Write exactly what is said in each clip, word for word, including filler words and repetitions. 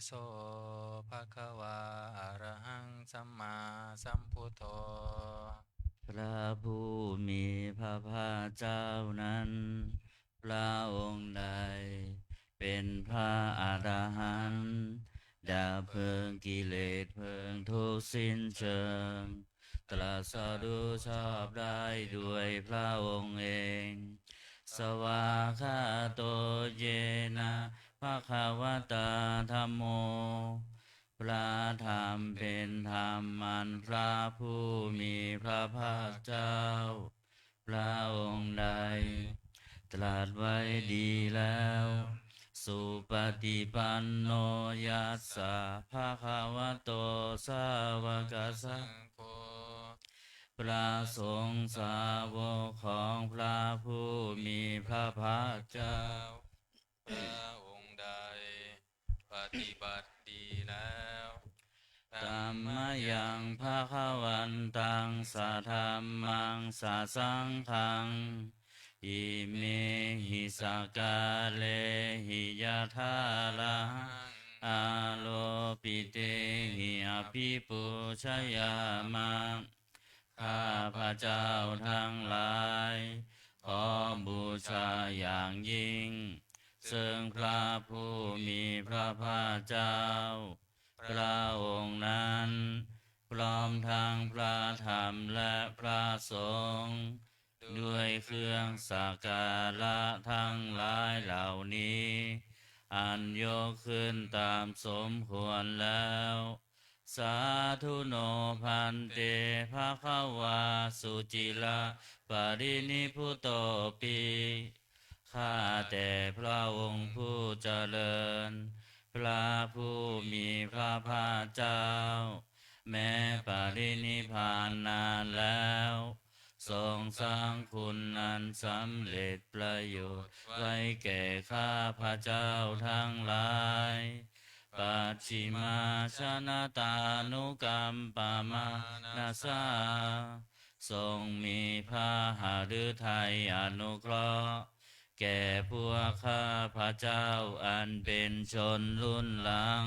so bhagavā arahaṃ sammāsambuddho. พระผู้มีพระภาคเจ้านั้น พระองค์ใดเป็นพระอรหันต์ ดับเพลิงกิเลสเพลิงทุกข์สิ้นเชิง ตรัสรู้ชอบได้ด้วยพระองค์เอง Svākkhāto yena bhagavatā dhammo พระธรรมเป็นธรรมอันพระผู้มีพระภาคเจ้า พระองค์ใดตรัสไว้ดีแล้ว Supaṭipanno yassa bhagavato sāvakasaṅgho พระสงฆ์สาวกของพระผู้มีพระภาคเจ้า พระองค์ใดปฏิบัติดีแล้ว Tammayaṃ bhagavantaṃ sadhammaṃ sasaṅghaṃ imehi sakkārehi yathārahaṃ āropitehi abhipūjayāma. ข้าพเจ้าทั้งหลาย ขอบูชาอย่างยิ่ง ซึ่งพระผู้มีพระภาคเจ้า พระองค์นั้น พร้อมทั้งพระธรรมและพระสงฆ์ ด้วยเครื่องสักการะทั้งหลายเหล่านี้ อันยกขึ้นตามสมควรแล้ว Sādhu no bhante bhagavā suciraparinibbutopi ข้าแต่พระองค์ผู้เจริญ พระผู้มีพระภาคเจ้า แม้ปรินิพพานนานแล้ว ทรงสร้างคุณอันสำเร็จประโยชน์ไว้แก่ข้าพเจ้าทั้งหลาย Pacchimājanatānukampamānasā ทรงมีพระหฤทัยอนุเคราะห์ แก่พวกข้าพเจ้าอันเป็นชนรุ่นหลัง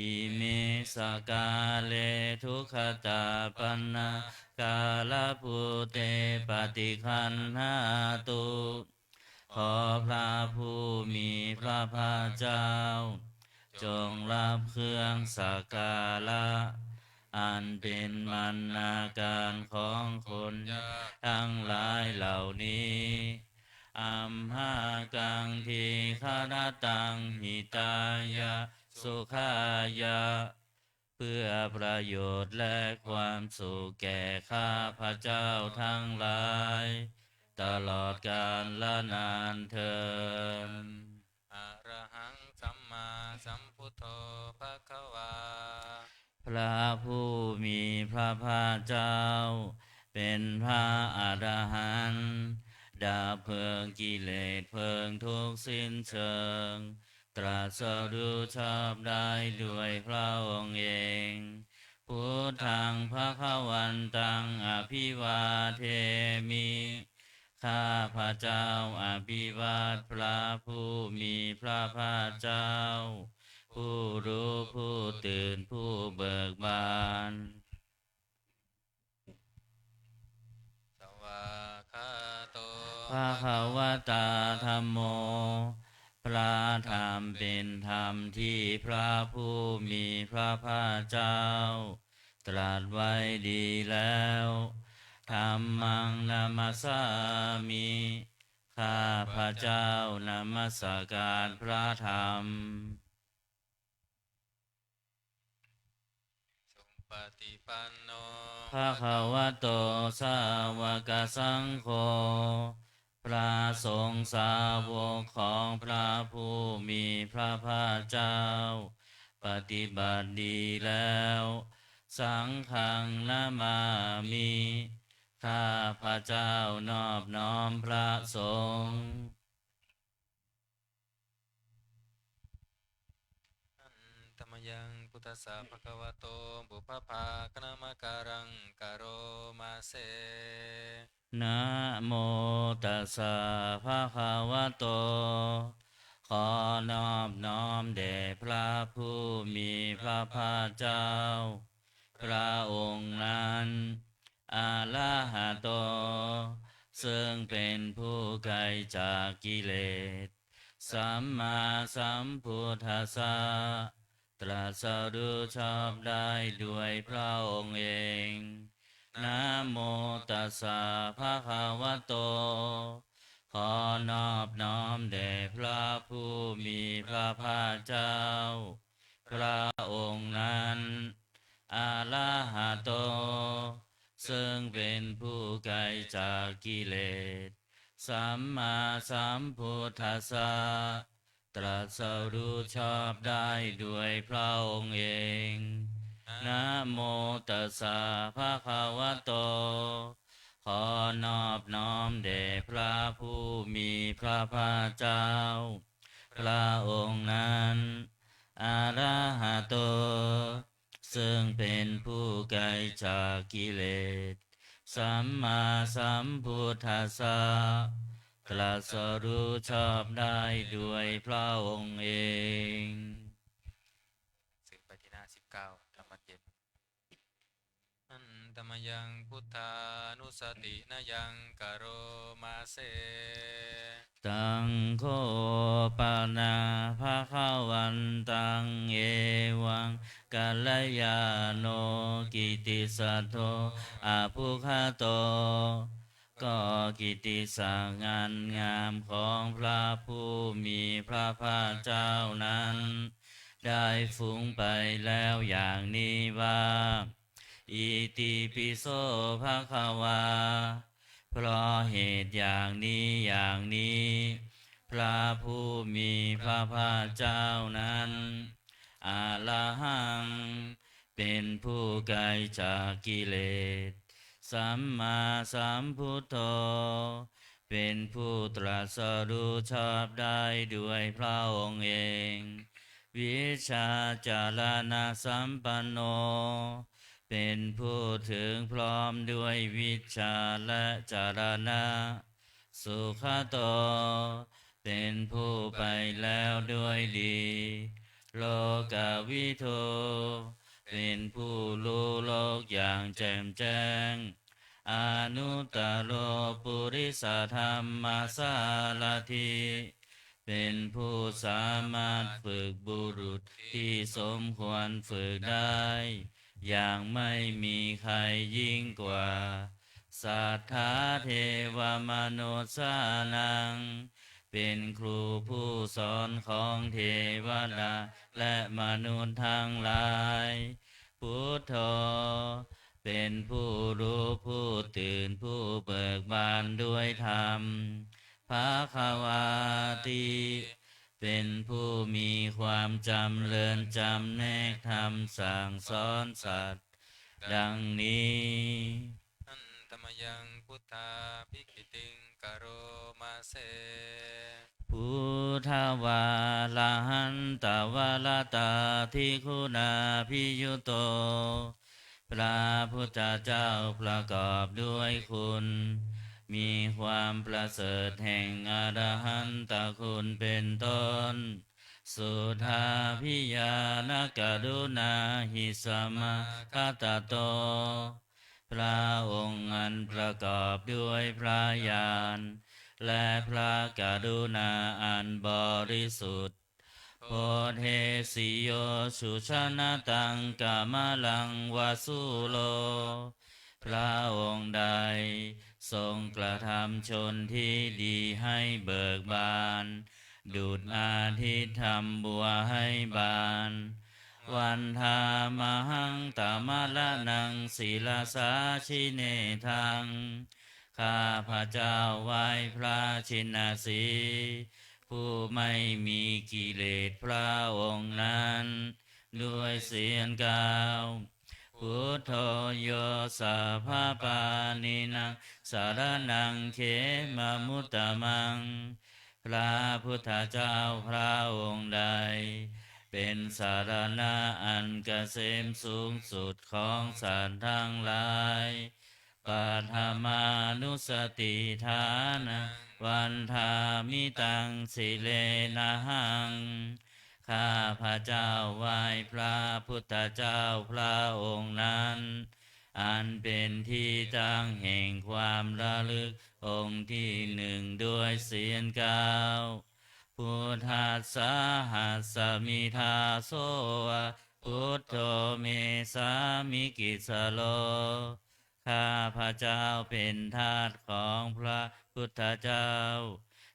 Ime sakkāre duggatapaṇṇākārabhūte paṭiggaṇhātu ขอพระผู้มีพระภาคเจ้า จงรับเครื่องสักการะ อันเป็นบรรณาการของคนยากทั้งหลายเหล่านี้ Amhākaṃ dīgharattaṃ hitāya sukhāya เพื่อประโยชน์และความสุขแก่ข้าพเจ้าทั้งหลาย ตลอดกาลนานเทอญ Arahaṃ sammāsambuddho bhagavā พระผู้มีพระภาคเจ้า เป็นพระอรหันต์ ดับเพลิงกิเลสเพลิงทุกข์สิ้นเชิง ตรัสรู้ชอบได้ด้วยพระองค์เอง Buddhaṃ bhagavantaṃ abhivādemi ข้าพระเจ้าอภิวาทพระผู้มีพระภาคเจ้า ผู้รู้ผู้ตื่นผู้เบิกบาน Svākkhāto bhagavatā dhammo พระธรรมเป็นธรรมที่พระผู้มีพระภาคเจ้า ตรัสไว้ดีแล้ว Dhammaṃ namassāmi ข้าพระเจ้านมัสการพระธรรม Supaṭipanno bhagavato sāvakasaṅgho พระสงฆ์สาวกของพระผู้มีพระภาคเจ้า ปฏิบัติดีแล้ว Saṅghaṃ namāmi ข้าพระเจ้านอบน้อมพระสงฆ์ Handa mayaṃ buddhassa bhagavato pubbabhāganamakāraṃ karoma se. Namo tassa bhagavato ขอนอบน้อมแด่พระ ผู้มีพระภาคเจ้า พระองค์นั้น อะระหะโต ซึ่งเป็นผู้ไกลจากกิเลส สัมมาสัมพุทธัสสะ ตรัสรู้ชอบได้ด้วยพระองค์เอง นะโมตัสสะภะคะวะโต ขอนอบน้อมแด่พระผู้มีพระภาคเจ้า พระองค์นั้น อะระหะโต ซึ่งเป็นผู้ไกลจากกิเลส สัมมาสัมพุทธัสสะ ตรัสรู้ชอบได้ด้วยพระองค์เอง นะโมตัสสะภะคะวะโต ขอนอบน้อมแด่พระผู้มีพระภาคเจ้า พระองค์นั้น อะระหะโต ซึ่งเป็นผู้ไกลจากกิเลส สัมมาสัมพุทธัสสะ ตรัสรู้ชอบได้ด้วยพระองค์เอง สืบไปที่หน้าสิบเก้า ธรรมวัตรเย็น Handa mayaṃ buddhānussatinayaṃ karoma se. Taṃ kho pana bhagavantaṃ evaṃ kalyāṇo kittisaddo abbhuggato. ก็กิตติศักดิ์อันงามของพระผู้มีพระภาคเจ้านั้น ได้ฟุ้งไปแล้วอย่างนี้ว่า Itipi so bhagavā. เพราะเหตุอย่างนี้อย่างนี้ พระผู้มีพระภาคเจ้านั้น Arahaṃ เป็นผู้ไกลจากกิเลส Sammāsambuddho เป็นผู้ตรัสรู้ชอบได้ด้วยพระองค์เอง Vijjācaraṇasampanno เป็นผู้ถึงพร้อมด้วยวิชชาและจรณะ Sugato เป็นผู้ไปแล้วด้วยดี Lokavidū เป็นผู้รู้โลกอย่างแจ่มแจ้ง Anuttaro purisadammasārathi เป็นผู้สามารถฝึกบุรุษที่สมควรฝึกได้ อย่างไม่มีใครยิ่งกว่า Satthā devamanussānaṃ เป็นครูผู้สอนของเทวดาและมนุษย์ทั้งหลาย Buddho เป็นผู้รู้ผู้ตื่นผู้เบิกบานด้วยธรรม Bhagavāti เป็นผู้มีความจำเริญจำแนกธรรมสั่งสอนสัตว์ ดังนี้ Handa mayaṃ buddhābhigītiṃ karoma se. Buddhavārahantavaratādiguṇābhiyutto พระพุทธเจ้าประกอบด้วยคุณ มีความประเสริฐแห่งอรหันตคุณเป็นต้น Suddhābhiñāṇakaruṇāhi samāgatatto พระองค์อันประกอบด้วยพระญาณ และพระกรุณาอันบริสุทธิ์ Bodhesi yo sujanataṃ kamalaṃ va sūro พระองค์ใดทรงกระทำชนที่ดีให้เบิกบาน ดุจอาทิตย์ทำบัวให้บาน Vandāmahaṃ tamaraṇaṃ sirasā jinendaṃ ข้าพเจ้าไหว้พระชินสีห์ ผู้ไม่มีกิเลสพระองค์นั้น ด้วยเสียงกล่าว Buddho yo sabbapāṇīnaṃ saraṇaṃ khemamuttamaṃ พระพุทธเจ้าพระองค์ใด เป็นสรณะอันเกษมสูงสุดของสัตว์ทั้งหลาย Paṭhamānussatiṭṭhānaṃ vandāmi taṃ sirenahaṃ ข้าพเจ้าไหว้พระพุทธเจ้าพระองค์นั้น อันเป็นที่ตั้งแห่งความระลึกองค์ที่หนึ่งด้วยเสียงกล่าว Buddhassa hasmi dāso va, Buddho me sāmikissaro. ข้าพเจ้าเป็นทาสของพระพุทธเจ้า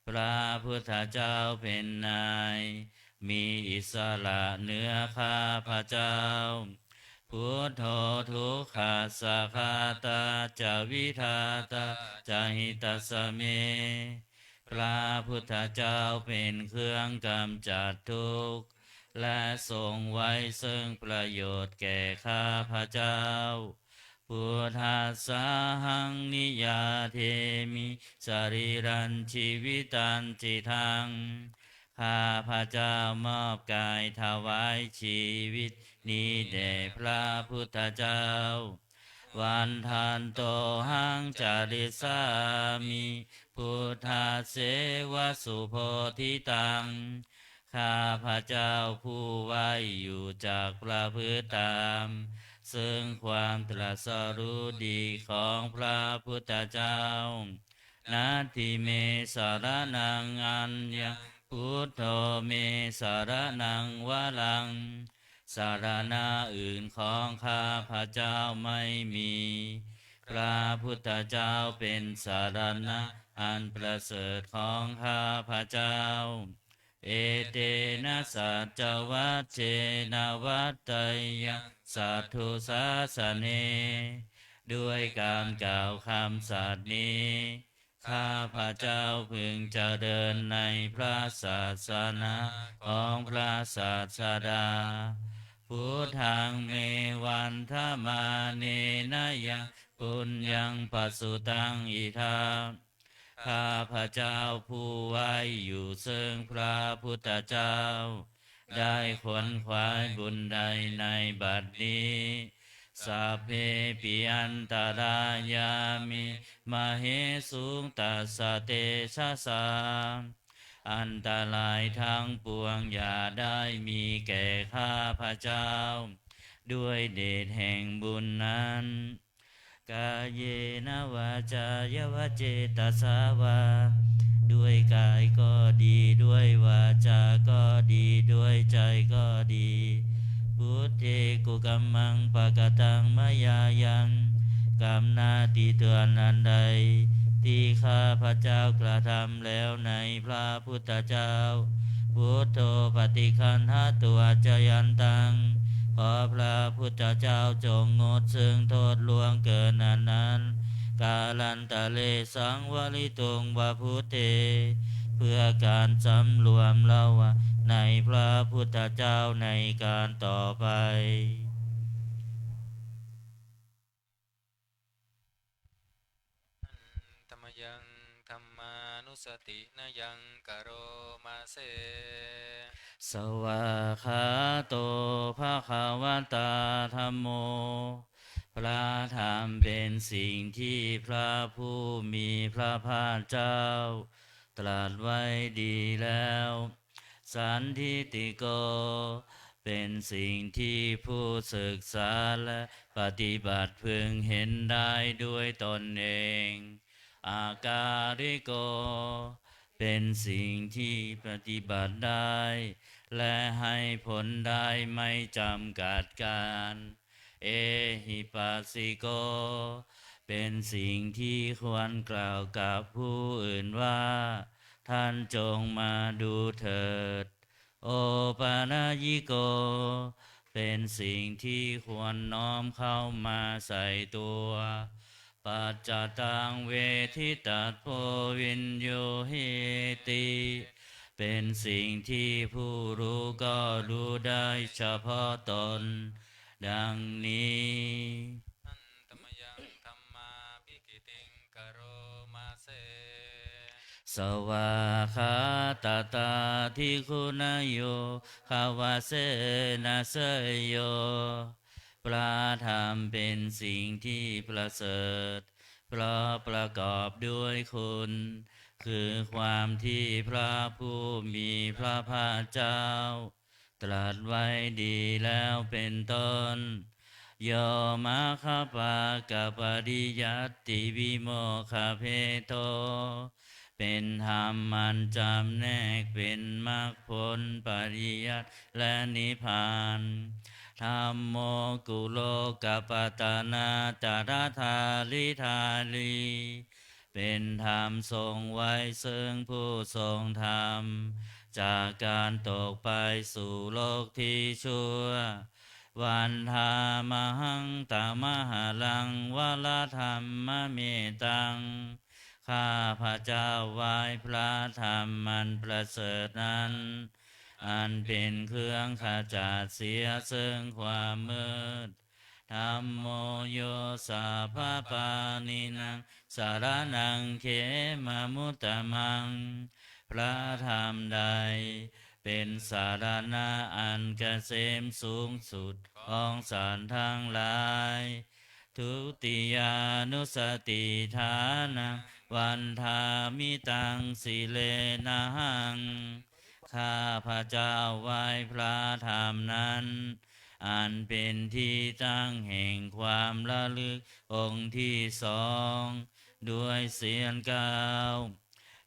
พระพุทธเจ้าเป็นนาย มีอิสระเหนือข้าพเจ้า Buddho dukkhassa ghātā ca vidhātā ca hitassa me. พระพุทธเจ้าเป็นเครื่องกำจัดทุกข์ และทรงไว้ซึ่งประโยชน์แก่ข้าพเจ้า Buddhassahaṃ niyyādemi sarīrañjīvitañcidaṃ. ข้าพเจ้ามอบกายถวายชีวิตนี้แด่พระพุทธเจ้า Vandantohaṃ carissāmi buddhasseva subodhitaṃ. ข้าพเจ้าผู้ไหว้อยู่จักประพฤติตาม ซึ่งความตรัสรู้ดีของพระพุทธเจ้า Natthi me saraṇaṃ aññaṃ, Buddho me saraṇaṃ varaṃ. สรณะอื่นของข้าพเจ้าไม่มี พระพุทธเจ้าเป็นสรณะอันประเสริฐของข้าพเจ้า Etena saccavajjena vaḍḍheyyaṃ satthu sāsane. ด้วยการกล่าวคำสัตย์นี้ ข้าพเจ้าพึงเจริญในพระศาสนาของพระศาสดา Buddhaṃ me vandamānena yaṃ puññaṃ pasutaṃ idha. ข้าพเจ้าผู้ไหว้อยู่ซึ่งพระพุทธเจ้า ได้ขวนขวายบุญใดในบัดนี้ Sabbepi antarāyā me māhesuṃ tassa tejasā. อันตรายทั้งปวงอย่าได้มีแก่ข้าพเจ้า ด้วยเดชแห่งบุญนั้น Kāyena vācāya va cetasā vā. ด้วยกายก็ดี ด้วยวาจาก็ดี ด้วยใจก็ดี Buddhe kukammaṃ pakataṃ mayā yaṃ. กรรมหน้าที่เถื่อนอันใด ที่ข้าพเจ้ากระทำแล้วในพระพุทธเจ้า Buddho paṭiggaṇhatu accayantaṃ. ขอพระพุทธเจ้าจงงดซึ่งโทษล่วงเกินอันนั้น Kālantare saṃvarituṃ va Buddhe. เพื่อการสำรวมระวังในพระพุทธเจ้าในการต่อไป Handa mayaṃ dhammānussatinayaṃ karoma se. Svākkhāto bhagavatā dhammo. พระธรรมเป็นสิ่งที่พระผู้มีพระภาคเจ้าตรัสไว้ดีแล้ว Sandiṭṭhiko เป็นสิ่งที่ผู้ศึกษาและปฏิบัติพึงเห็นได้ด้วยตนเอง Akāliko เป็นสิ่งที่ปฏิบัติได้ และให้ผลได้ไม่จำกัดกาล Ehipassiko เป็นสิ่งที่ควรกล่าวกับผู้อื่นว่า ท่านจงมาดูเถิด Opanayiko เป็นสิ่งที่ควรน้อมเข้ามาใส่ตัว Paccattaṃ veditabbo viññūhīti เป็นสิ่งที่ผู้รู้ก็รู้ได้เฉพาะตน ดังนี้ Handa mayaṃ dhammābhigītiṃ karoma se. Svākkhātatādiguṇayogavasena seyyo. พระธรรมเป็นสิ่งที่ประเสริฐ เพราะประกอบด้วยคุณ คือความที่พระผู้มีพระภาคเจ้า ตรัสไว้ดีแล้วเป็นต้น โย มัคคปากปริยัตติวิโมคคเภโท เป็นธรรมอันจำแนกเป็นมรรคผลปริยัติและนิพพาน ธัมโม กุโลกปัตตนา จรธาริธารี เป็นธรรมทรงไว้ซึ่งผู้ทรงธรรม จากการตกไปสู่โลกที่ชั่ว วันทามาหัง ตมหาลัง วรธรรมเมตัง ข้าพเจ้าไหว้พระธรรมอันประเสริฐนั้น อันเป็นเครื่องขจัดเสียซึ่งความมืด ธัมโม โย สัพพปาณินัง สรณัง เขมะมุตตมัง พระธรรมใด เป็นสรณะอันเกษมสูงสุดของสัตว์ทั้งหลาย ทุติยานุสติฐานัง วันทามิตัง สิเรนะหัง ข้าพเจ้าไหว้พระธรรมนั้น อันเป็นที่ตั้งแห่งความระลึกองค์ที่สอง ด้วยเสียงกล่าว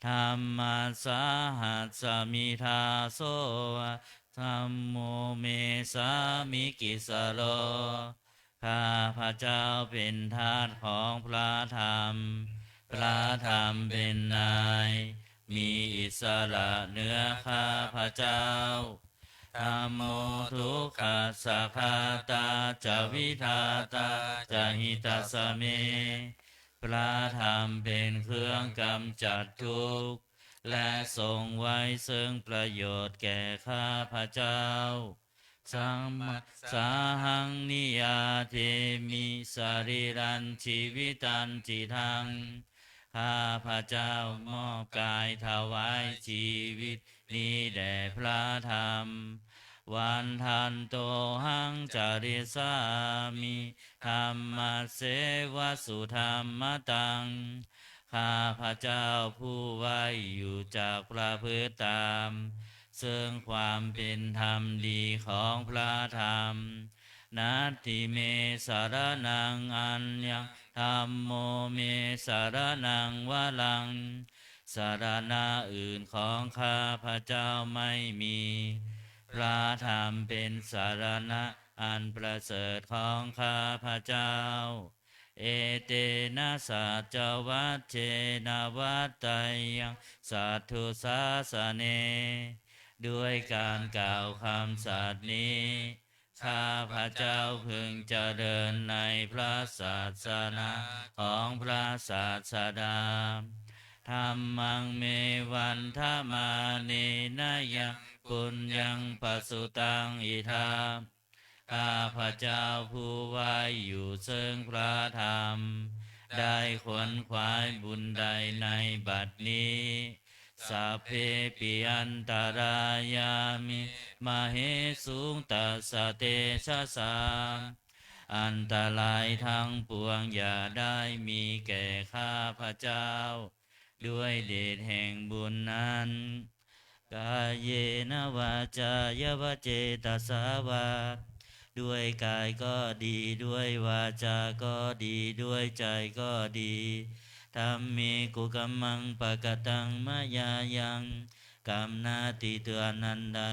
ธัมมัสสาหัสมิ ทาโส วะ ธัมโม เมสามิ กิสโล ข้าพเจ้าเป็นทาสของพระธรรม พระธรรมเป็นนาย มีอิสระเหนือข้าพเจ้า ธัมโม ทุกขัสสะฆาตา จะ วิธาตา จะ หิตัสสะเม พระธรรมเป็นเครื่องกำจัดทุกข์ และทรงไว้ซึ่งประโยชน์แก่ข้าพเจ้า ธัมมัสสาหัง นิยาเทมิ สะรีรัง จีวิตัง จิตัง ข้าพเจ้ามอบกายถวายชีวิตนี้แด่พระธรรม วันทันโตหัง จาริสามิ ธัมมัสเสวะ สุธัมมตัง ข้าพเจ้าผู้ไหว้อยู่จักประพฤติตาม ซึ่งความเป็นธรรมดีของพระธรรม นัตถิเม สรณัง อัญญัง ธัมโม เม สรณัง วรัง สรณะอื่นของข้าพเจ้าไม่มี พระธรรมเป็นสรณะอันประเสริฐของข้าพเจ้า เอเตนะ สัจจวัจเจนะ วัตเตยยัง สัตถุสาสะเน ด้วยการกล่าวคำสัตย์นี้ ข้าพเจ้าพึงเจริญในพระศาสนาของพระศาสดา ธัมมัง เม วันทะมาเนนะ ยัง ปุญญัง ปะสุตัง อิทัป ข้าพเจ้าผู้ไหว้อยู่ซึ่งพระธรรม ได้ขวนขวายบุญใดในบัดนี้ สัพเพปิอันตรายา เม มะเหสุง ตัสสะเตชะสา อันตรายทั้งปวงอย่าได้มีแก่ข้าพเจ้า ด้วยเดชแห่งบุญนั้น กาเยนะ วาจายะ วะ เจตสา วา ด้วยกายก็ดี ด้วยวาจาก็ดี ด้วยใจก็ดี ธัมเม กุกัมมัง ปะกะตัง มะยายัง กรรมหน้าที่เตือนอันใด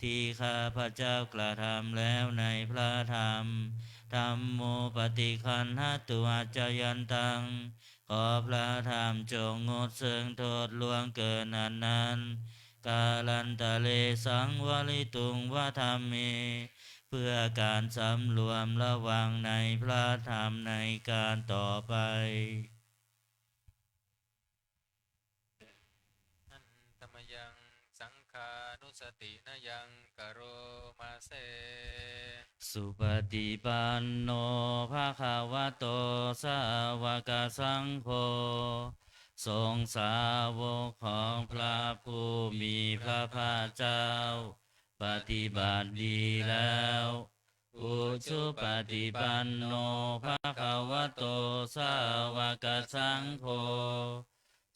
ที่ข้าพเจ้ากระทำแล้วในพระธรรม ธัมโม ปะฏิคันหะตุ อัจจายันตัง ขอพระธรรมจงงดซึ่งโทษล่วงเกินอันนั้น กาลันตะเร สังวะริตุง วะ ธัมเม เพื่อการสำรวมระวังในพระธรรมในการต่อไป หันตะมะยัง สังฆานุสตินะยัง กะโรมะเส สุปะฏิปันโน ภะคะวะโต สาวะกะสังโฆ สงฆ์สาวกของพระผู้มีพระภาคเจ้า ปฏิบัติดีแล้ว อุจุปะฏิปันโน ภะคะวะโต สาวะกะสังโฆ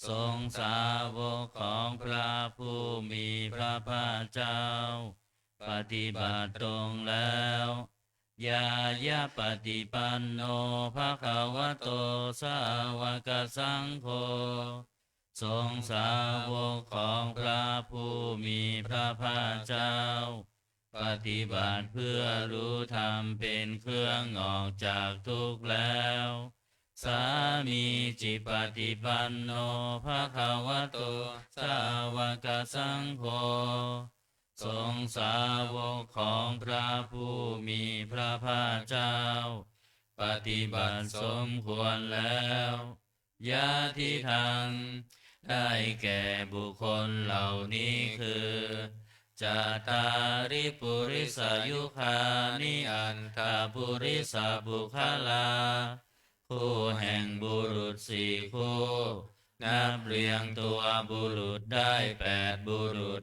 สงฆ์สาวกของพระผู้มีพระภาคเจ้า ปฏิบัติตรงแล้ว Ñāyapaṭipanno bhagavato sāvakasaṅgho สงฆ์สาวกของพระผู้มีพระภาคเจ้า ปฏิบัติเพื่อรู้ธรรมเป็นเครื่องออกจากทุกข์แล้ว Sāmīcipaṭipanno bhagavato sāvakasaṅgho สงฆ์สาวกของพระผู้มีพระภาคเจ้า ปฏิบัติสมควรแล้ว Yadidaṃ ได้แก่บุคคลเหล่านี้คือ Cattāri purisayugāni aṭṭha purisapuggalā คู่แห่งบุรุษสี่คู่ นับเรียงตัวบุรุษได้แปดบุรุษ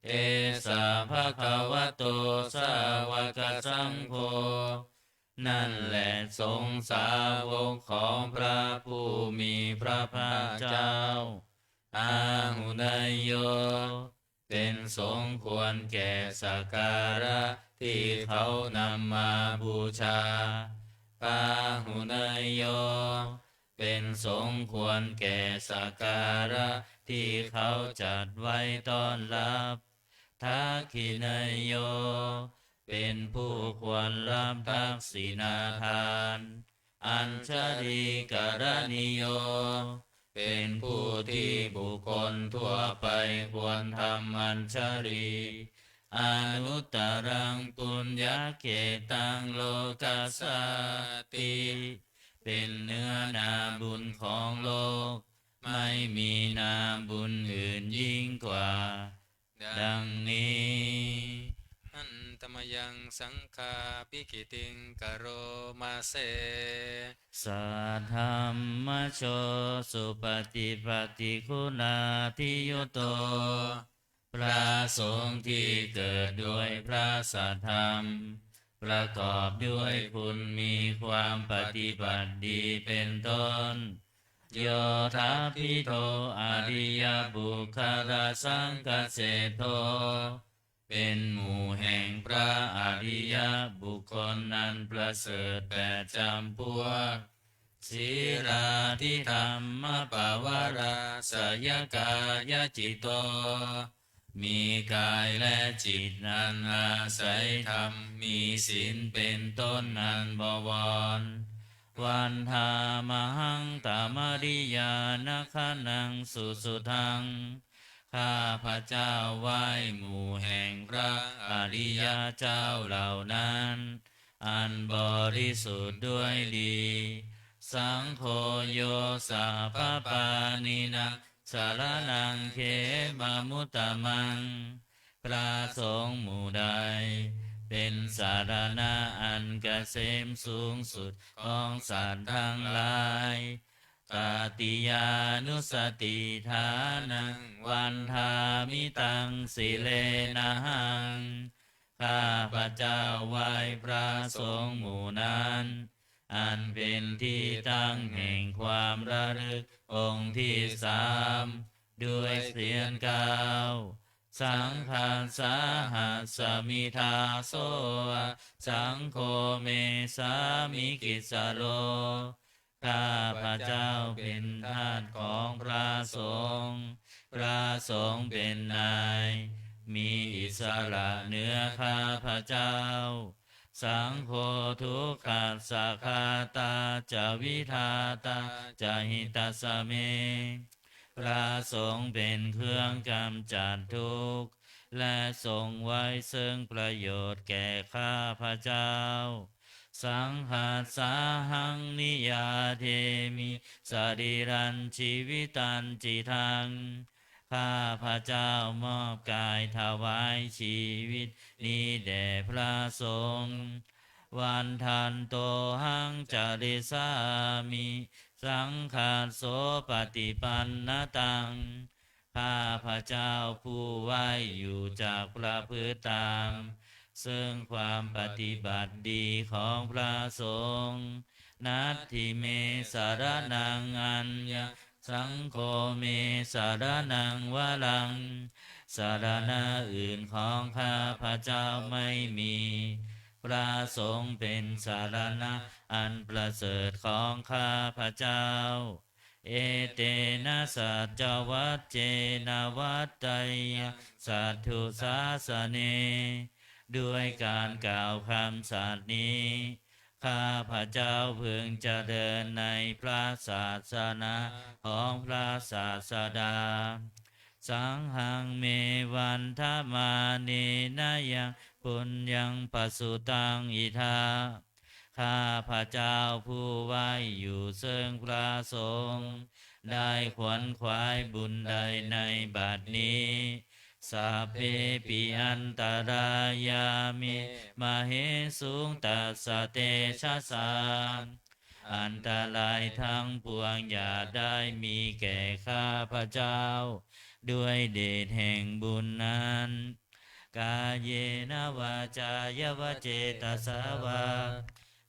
Esa bhagavato sāvakasaṅgho นั่นแหละสงฆ์สาวกของพระผู้มีพระภาคเจ้า Āhuneyyo เป็นสงฆ์ควรแก่สักการะที่เขานำมาบูชา Pāhuneyyo เป็นสงฆ์ควรแก่สักการะที่เขาจัดไว้ต้อนรับ Dakkhiṇeyyo เป็นผู้ควรรับทักษิณาทาน Añjalikaraṇīyo เป็นผู้ที่บุคคลทั่วไปควรทำอัญชลี Anuttaraṃ puññakkhettaṃ lokassāti เป็นเนื้อนาบุญของโลก ไม่มีนาบุญอื่นยิ่งกว่า ดังนี้ Handa mayaṃ saṅghābhigītiṃ karoma se. Saddhammajo supaṭipattiguṇādiyutto พระสงฆ์ที่เกิดด้วยพระสัทธรรม ประกอบด้วยคุณมีความปฏิบัติดีเป็นต้น Yoṭṭhabbidho ariyapuggalasaṅghaseṭṭho เป็นหมู่แห่งพระอริยบุคคลนั้นประเสริฐแปดจำพวก Sīlādidhammapavarāsayakāyacitto มีกายและจิตอันอาศัยธรรม มีศีลเป็นต้นอันบวร Vandāmahaṃ tamariyāna gaṇaṃ susuddhaṃ ข้าพเจ้าไหว้หมู่แห่งพระอริยเจ้าเหล่านั้น อันบริสุทธิ์ด้วยดี Saṅgho yo sabbapāṇīnaṃ saraṇaṃ khemamuttamaṃ พระสงฆ์หมู่ใด เป็นสรณะอันเกษมสูงสุดของสัตว์ทั้งหลาย Tatiyānussatiṭṭhānaṃ vandāmi taṃ sirenahaṃ ข้าพเจ้าไหว้พระสงฆ์หมู่นั้น อันเป็นที่ตั้งแห่งความระลึกองค์ที่สาม ด้วยเสียงเก้า Saṅghassa hasmi dāso va saṅgho me sāmikissaro ข้าพเจ้าเป็นทาสของพระสงฆ์ พระสงฆ์เป็นนาย มีอิสระเหนือข้าพเจ้า Saṅgho dukkhassa ghātā ca vidhātā ca hitassa me พระสงฆ์เป็นเครื่องกำจัดทุกข์ และทรงไว้ซึ่งประโยชน์แก่ข้าพเจ้า Saṅghassahaṃ niyyādemi sarīrañjīvitañcidaṃ ข้าพเจ้ามอบกายถวายชีวิตนี้แด่พระสงฆ์ Vandantohaṃ carissāmi saṅghassopaṭipannatāṃ ข้าพเจ้าผู้ไหว้อยู่จักประพฤติตาม ซึ่งความปฏิบัติดีของพระสงฆ์ Natthi me saraṇaṃ aññaṃ saṅgho me saraṇaṃ varaṃ สรณะอื่นของข้าพเจ้าไม่มี พระสงฆ์เป็นสรณะอันประเสริฐของข้าพเจ้า Etena saccavajjena vaḍḍheyyaṃ satthu sāsane ด้วยการกล่าวคำสัตย์นี้ ข้าพเจ้าพึงเจริญในพระศาสนาของพระศาสดา Saṅghaṃ me vandamānena yaṃ puññaṃ pasutaṃ idha ข้าพเจ้าผู้ไหว้อยู่ซึ่งพระสงฆ์ ได้ขวนขวายบุญใดในบัดนี้ Sabbepi antarāyā me māhesuṃ tassa tejasā อันตรายทั้งปวงอย่าได้มีแก่ข้าพเจ้า ด้วยเดชแห่งบุญนั้น Kāyena vācāya va cetasā vā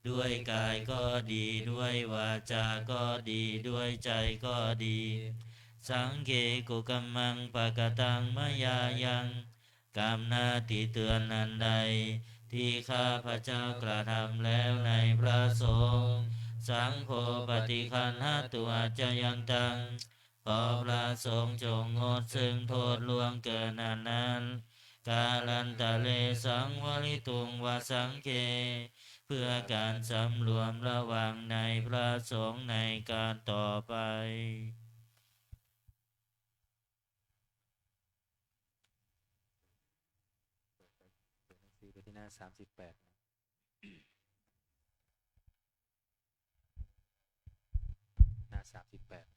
ด้วยกายก็ดี ด้วยวาจาก็ดี ด้วยใจก็ดี Saṅghe kukammaṃ pakataṃ mayā yaṃ กรรมหน้าที่เตือนอันใด ที่ข้าพเจ้ากระทำแล้วในพระสงฆ์ Saṅgho paṭiggaṇhatu accayantaṃ ขอพระสงฆ์จงงดซึ่งโทษล่วงเกินอันนั้น Kālantare saṃvarituṃ va saṅghe เพื่อการสำรวมระวังในพระสงฆ์ในการต่อไป เปิดหนังสือไปที่หน้าสามสิบแปด หน้าสามสิบแปด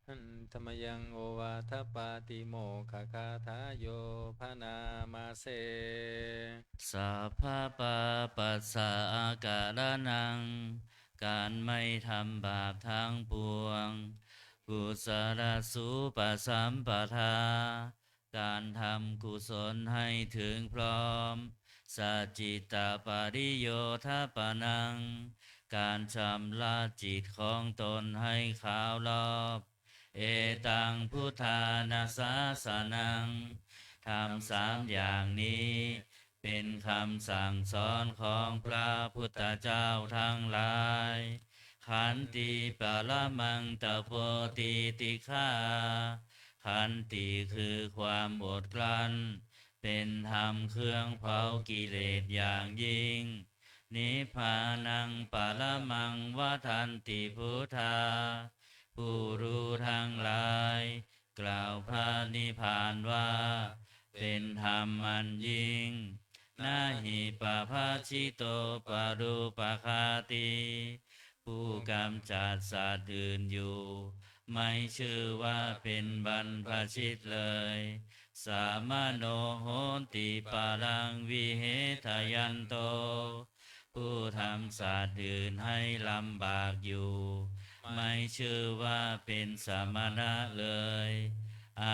Handa mayaṃ ovādapātimokkhaṃ gāthāyo bhaṇāma se. Sabbapāpassa akaraṇaṃ การไม่ทำบาปทั้งปวง Kusalasupasampadā การทำกุศลให้ถึงพร้อม Sacittapariyodapanaṃ การชำระจิตของตนให้ขาวรอบ Etaṃ buddhāna sāsanaṃ ธรรมสามอย่างนี้ เป็นคำสั่งสอนของพระพุทธเจ้าทั้งหลาย Khanti paramaṃ tapo titikkhā Khanti คือความอดกลั้น เป็นธรรมเครื่องเผากิเลสอย่างยิ่ง Nibbānaṃ paramaṃ vadanti buddhā ผู้รู้ทั้งหลาย กล่าวพระนิพพานว่า เป็นธรรมอันยิ่ง Na hi pabbajito parūpaghātī ผู้กำจัดสัตว์อื่นอยู่ ไม่ชื่อว่าเป็นบรรพชิตเลย Samaṇo honti paraṃ vihetayanto ผู้ทำสัตว์อื่นให้ลำบากอยู่ ไม่ชื่อว่าเป็นสมณะเลย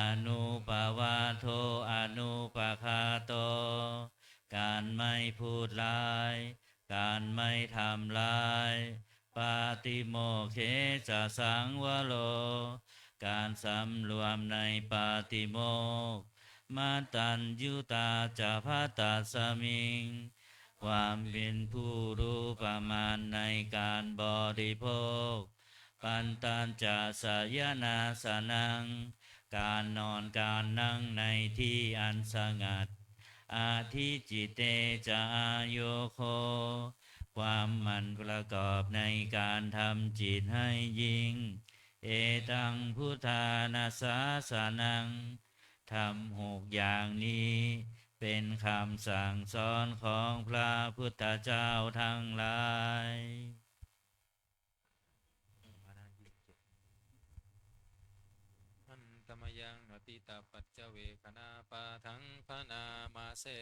Anūpavādo anūpaghāto การไม่พูดร้าย การไม่ทำร้าย Pātimokkhe ca saṃvaro การสำรวมในปาติโมกข์ Mataññutā ca bhattasmiṃ ความเป็นผู้รู้ประมาณในการบริโภค Pantañca sayanāsanaṃ การนอนการนั่งในที่อันสงัด Adhicitte ca āyogo ความหมั่นประกอบในการทำจิตให้ยิ่ง Etaṃ buddhāna sāsanaṃ ธรรมหกอย่างนี้ เป็นคำสั่งสอนของพระพุทธเจ้าทั้งหลาย Handa mayaṃ atītapaccavekkhaṇapāṭhaṃ bhaṇāma se.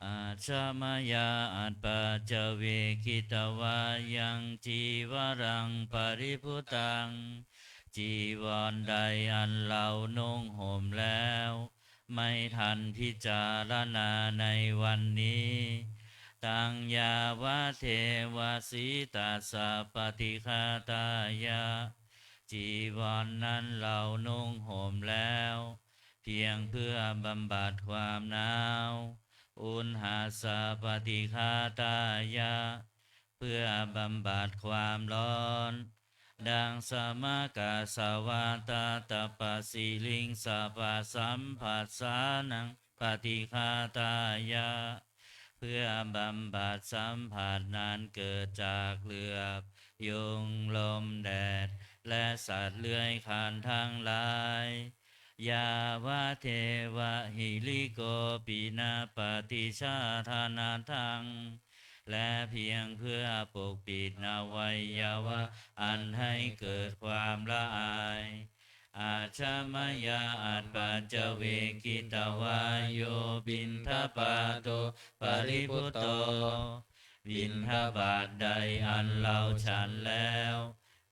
Ajja mayā atpaccavekkhitavā yaṃ cīvaraṃ paribhuttaṃ จีวรใดอันเรานุ่งห่มแล้ว ไม่ทันพิจารณาในวันนี้ Taṃ yāvadeva sītassa paṭighātāya, จีวรนนั้นเรานุ่งห่มแล้ว เพียงเพื่อบำบัดความหนาว uṇhassa paṭighātāya, เพื่อบำบัดความร้อน Daṃsamakasavātātapasiriṃsapasamphassānaṃ paṭighātāya, เพื่อบำบัดสัมผัสนั้นเกิดจากเหลือบ ยุง ลม แดด และสัตว์เลื้อยคลานทั้งหลาย Yāvadeva hirikopinapaṭicchādanatthaṃ, และเพียงเพื่อปกปิดอวัยวะอันให้เกิดความละอาย Ajja mayā apaccavekkhitvā yo piṇḍapāto paribhutto, บิณฑบาตใดอันเราฉันแล้ว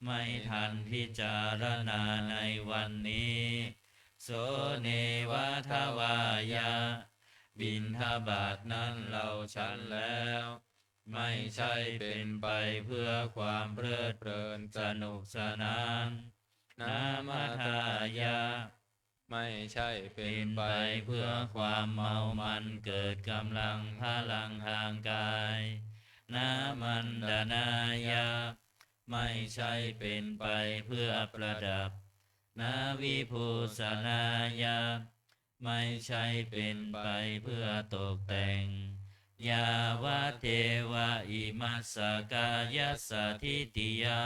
ไม่ทันพิจารณาในวันนี้ So neva davāya, บิณฑบาตนั้นเราฉันแล้ว ไม่ใช่เป็นไปเพื่อความเพลิดเพลินสนุกสนาน Namadāya, ไม่ใช่เป็นไปเพื่อความเมามันเกิดกำลังพลังทางกาย Nāmantanāya, ไม่ใช่เป็นไปเพื่อประดับ Navibhūsanāya, ไม่ใช่เป็นไปเพื่อตกแต่ง Yāvadeva imassa kāyassa ṭhitiyā,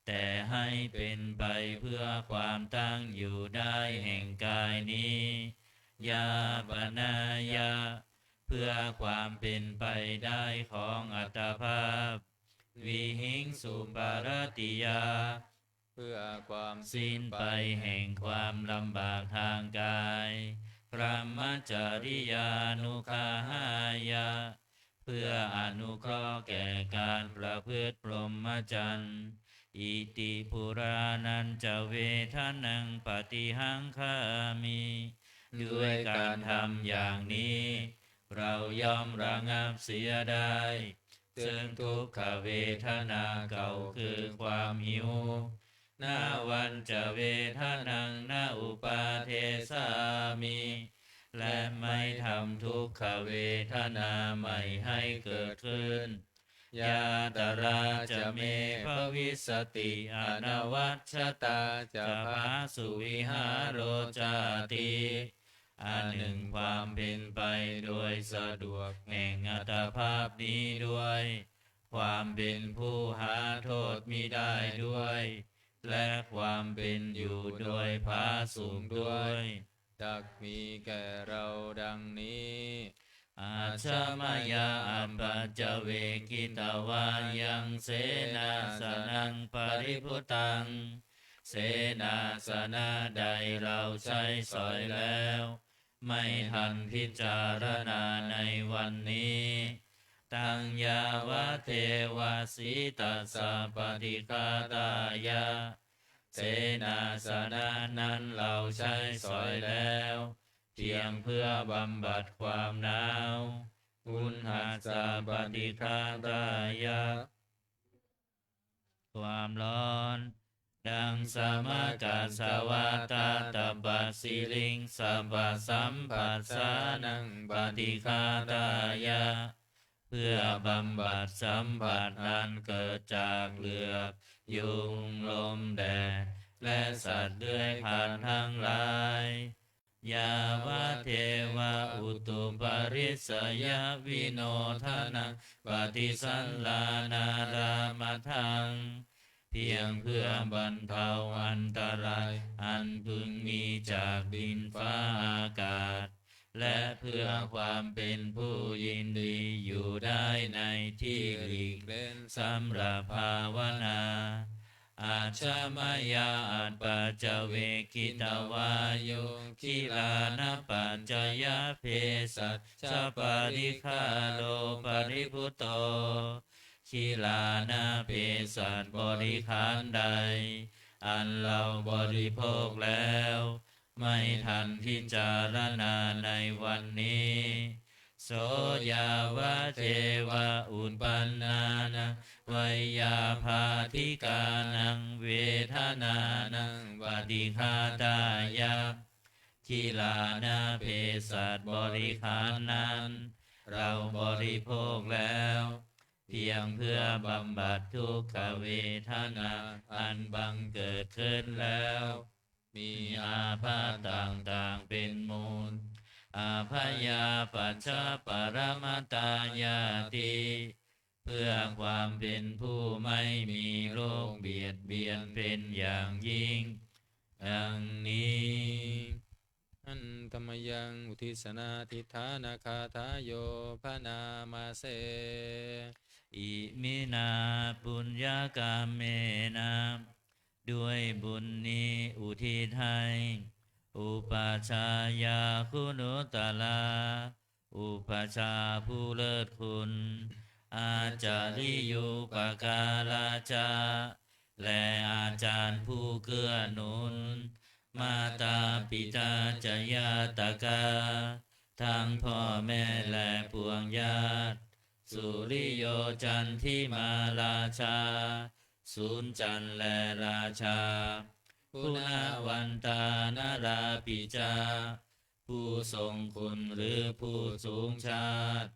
แต่ให้เป็นไปเพื่อความตั้งอยู่ได้แห่งกายนี้ Yāpanāya, เพื่อความเป็นไปได้ของอัตภาพ Vihiṃsuparatiyā, เพื่อความสิ้นไปแห่งความลำบากทางกาย Brahmacariyānuggahāya, เพื่ออนุเคราะห์แก่การประพฤติพรหมจรรย์ Iti purāṇañca vedanaṃ paṭihaṅkhāmi, ด้วยการทำอย่างนี้ เราย่อมระงับเสียได้ ซึ่งทุกขเวทนาเก่าคือความหิว Navañca vedanaṃ na uppādessāmi, และไม่ทำทุกขเวทนาใหม่ให้เกิดขึ้น Yātrā ca me bhavissati anavajjatā ca phāsuvihāro cāti, อันหนึ่งความเป็นไปโดยสะดวกแห่งอัตภาพนี้ด้วย ความเป็นผู้หาโทษมิได้ด้วย และความเป็นอยู่โดยผาสุกด้วย จักมีแก่เราดังนี้ Ajja mayā apaccavekkhitvā yaṃ senāsanaṃ paribhuttaṃ, เสนาสนะใดเราใช้สอยแล้ว ไม่ทันพิจารณาในวันนี้ Taṃ yāvadeva sītassa paṭighātāya, เสนาสนะนั้นเราใช้สอยแล้ว เพียงเพื่อบำบัดความหนาว Uṇhassa paṭighātāya, ความร้อน Daṃsamakasavātātapasiriṃsapasamphassānaṃ paṭighātāya, เพื่อบำบัดสัมผัสอันเกิดจากเหลือบ ยุง ลม แดด และสัตว์เลื้อยคลานทั้งหลาย Yāvadeva utuparissayavinodanaṃ paṭisallānārāmatthaṃ, เพียงเพื่อบรรเทาอันตรายอันพึงมีจากดินฟ้าอากาศ และเพื่อความเป็นผู้ยินดีอยู่ได้ในที่หลีกเล้นสำหรับภาวนา Ajja mayā apaccavekkhitvā yo gilānapaccayabhesajjaparikkhāro paribhutto, กิลานะเภสัชบริขารใด อันเราบริโภคแล้ว ไม่ทันพิจารณาในวันนี้ So yāvadeva uppannānaṃ veyyābādhikānaṃ vedanānaṃ paṭighātāya, Gilāna เภสัชบริขารนั้น เราบริโภคแล้ว เพียงเพื่อบำบัดทุกขเวทนาอันบังเกิดขึ้นแล้ว มีอาพาธต่างๆเป็นมูล Abyāpajjhaparamatāyāti เพื่อความเป็นผู้ไม่มีโรคเบียดเบียนเป็นอย่างยิ่ง ดังนี้ Handa mayaṃ uddissanādhiṭṭhānagāthāyo bhaṇāma se. Iminā puññakammena ด้วยบุญนี้อุทิศให้ Upajjhāyā guṇuttarā อุปัชฌาย์ผู้เลิศคุณ Ācariyūpakārā ca และอาจารย์ผู้เกื้อหนุน Mātā pitā ca ñātakā ทั้งพ่อแม่และปวงญาติ Suriyo candimā rājā สุญจันทร์และราชา Guṇavantā narāpi ca ผู้ทรงคุณหรือผู้สูงชาติ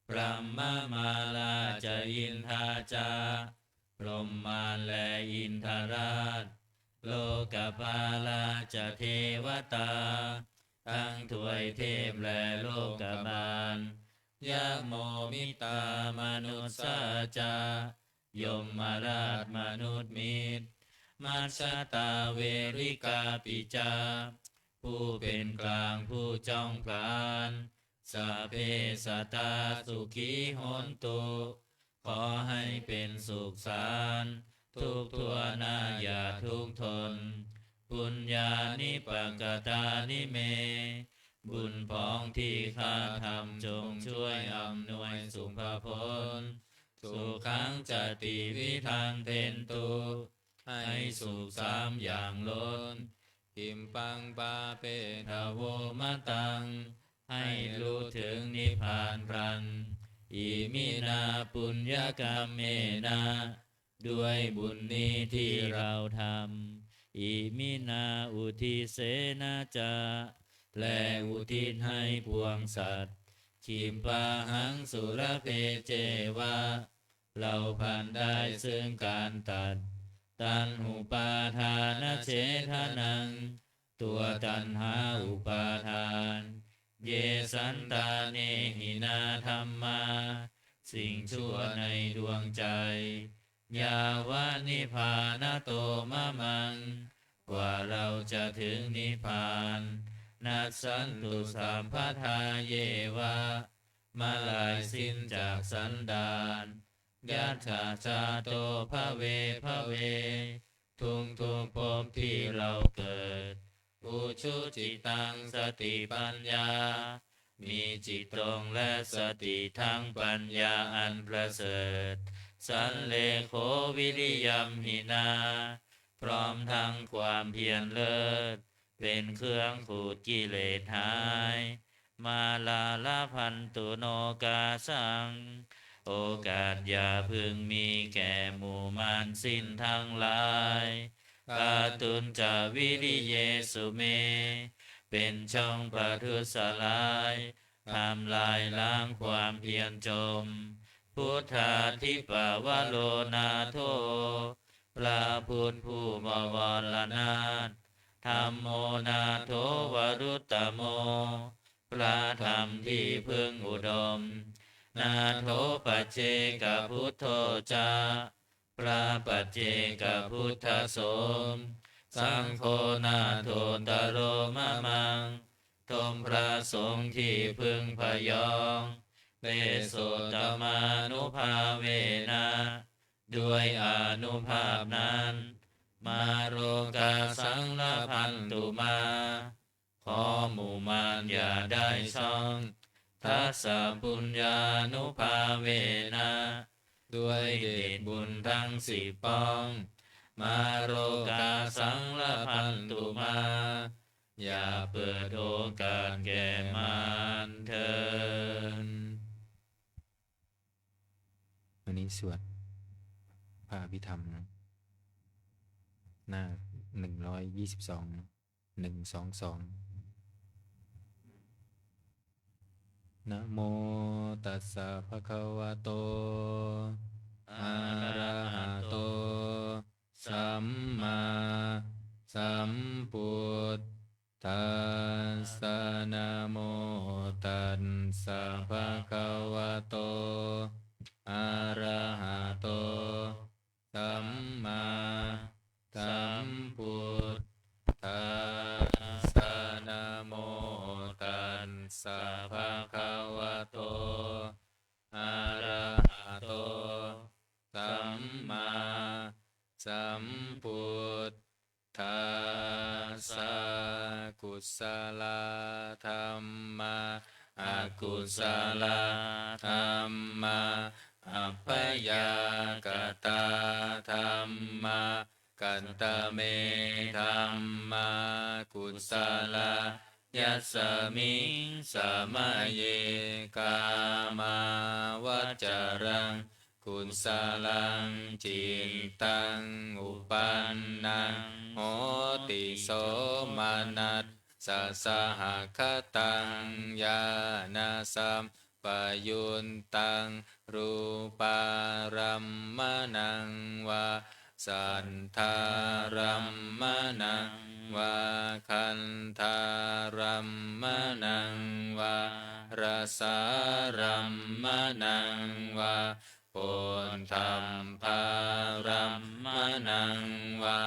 Brahmamārā ca indā ca พรหมมารและอินทราช Lokapālā ca devatā ทั้งทวยเทพและโลกบาล Yamo mittā manussā ca ยมราชมนุษย์มิตร Majjhattā verikāpi ca ผู้เป็นกลางผู้จ้องผลาญ Sabbe sattā sukhī hontu ขอให้เป็นสุขสันต์ ทุกข์ทั่วหน้าอย่าทุกข์ทน Puññāni pakatāni me บุญพองที่ข้าทำจงช่วยอำนวยสุภพล Sukhañca tividhaṃ dentu ให้สุขสามอย่างล้น Khippaṃ pāpetha vo mataṃ ให้รู้ถึงนิพพานพลัน Iminā puññakammena ด้วยบุญนี้ที่เราทำ Iminā uddisena ca และอุทิศให้ปวงสัตว์ Khippāhaṃ sulabhe ceva เราพลันได้ซึ่งการตัด Taṇhupādānachedanaṃ ตัวตัณหาอุปาทาน Ye santāne hinā dhammā สิ่งชั่วในดวงใจ Yāva nibbānato mamaṃ กว่าเราจะถึงนิพพาน Nassantu sabbadā yeva เมื่อลายสิ้นจากสันดาน Yattha jāto bhave bhave ทุกๆภพที่เราเกิด Ujucittaṃ satipaññā มีจิตตรงและสติทั้งปัญญาอันประเสริฐ Sallekho viriyamhinā พร้อมทั้งความเพียรเลิศ เป็นเครื่องขูดกิเลสหาย Mārā labhantu nokāsaṃ โอกาสอย่าพึงมีแก่หมู่มารสิ้นทั้งหลาย Kātuñca viriyesu me เป็นช่องประทุษร้าย ทำลายล้างความเพียรจม Buddhādhipavaro nātho พระพุทธผู้บวรนาถ Dhammo nātho varuttamo พระธรรมที่พึ่งอุดม Nātho paccekabuddho ca พระปัจเจกพุทธสงฆ์ Saṅgho nāthottaro mamaṃ ทรงพระสงฆ์ที่พึ่งพยอง Tesottamānubhāvena ด้วยอานุภาพนั้น Mārokāsaṃ labhantu mā ขอหมู่มารอย่าได้ช่อง Tassa puññānubhāvena ด้วยเดชบุญทั้งสิบป้อง Mārokāsaṃ labhantu mā อย่าเปิดโอกาสแก่มารเถิด สวดพระอภิธรรมนะ หน้าหนึ่งร้อยยี่สิบสอง หนึ่งสองสอง Namo tassa bhagavato arahato sammāsambuddhassa. Namo tassa bhagavato arahato sammāsambuddhassa. Namo tassa bhagavato arahato sammāsambuddhassa. Kusalā dhammā, akusalā dhammā, abyākatā dhammā. Katame dhammā kusalā? Yasmiṃ samaye kāmāvacaraṃ kusalaṃ cittaṃ uppannaṃ hoti somanassasahagataṃ ñāṇasampayuttaṃ rūpārammaṇaṃ vā saddārammaṇaṃ vā gandhārammaṇaṃ vā rasārammaṇaṃ vā phoṭṭhabbārammaṇaṃ vā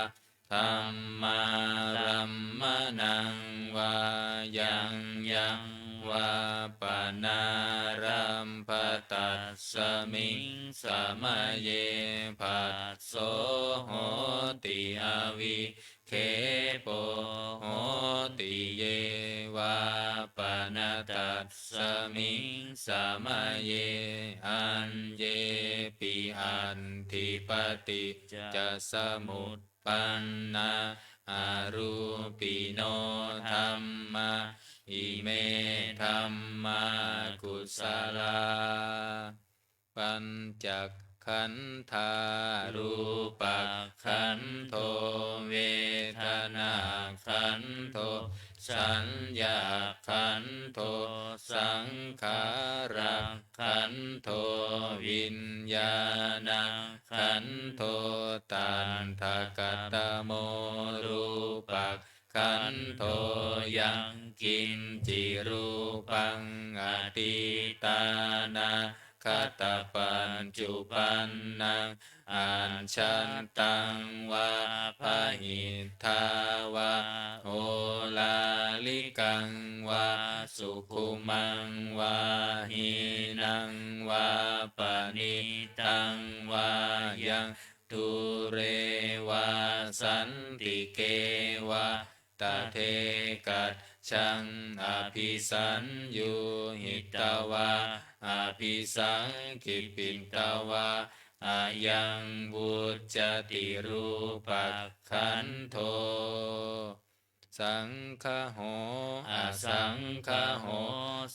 dhammārammaṇaṃ vā yaṃ yaṃ vā panārambha, tasmiṃ samaye phasso hoti avi khepo hoti. Ye vā pana tasmiṃ samaye aññepi atthi paṭiccasamuppannā arūpino dhammā, ime dhammā kusalā. Pañcakkhandhā: rūpakkhandho, vedanākkhandho, saññākkhandho, saṅkhārakkhandho, viññāṇakkhandho. Tattha katamo rūpak khandho? Yaṅkiñci rūpaṃ atītānāgatapaccuppannaṃ ajjhattaṃ vā bahiddhā vā oḷārikaṃ vā sukhumaṃ vā hīnaṃ vā paṇītaṃ vā yaṃ dūre vā santike vā tadekajjhaṃ abhisaññūhitvā abhisaṅkhipitvā ayaṃ vuccati rūpakkhandho. Saṅgaho asaṅgaho,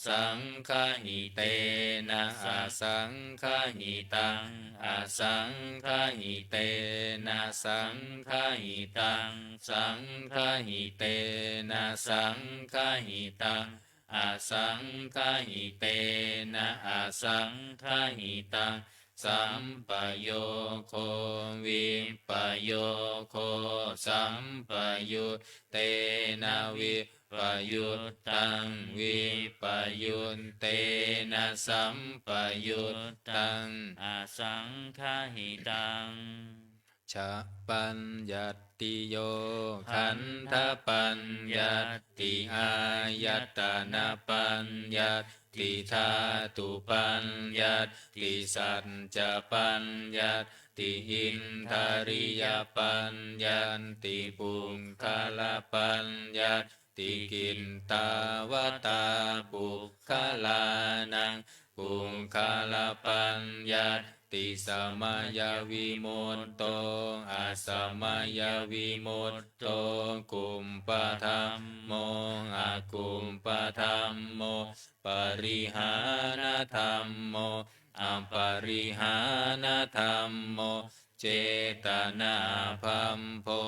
saṅgahitena asaṅgahitaṃ, asaṅgahitena saṅgahitaṃ, saṅgahitena saṅgahitaṃ, asaṅgahitena asaṅgahitaṃ, sampayogo vippayogo, sampayuttena vippayuttaṃ, vippayuttena sampayuttaṃ, asaṅgahitaṃ. Cha paññattiyo: khandhapaññatti, āyatanapaññatti, dhātupaññatti, saccapaññatti, indriyapaññatti, puggalapaññatti. Kittāvatā puggalānaṃ puggalapaññatti? Samayavimutto, asamayavimutto, kuppadhammo, akuppadhammo, parihānadhammo, aparihānadhammo, cetanābhabbo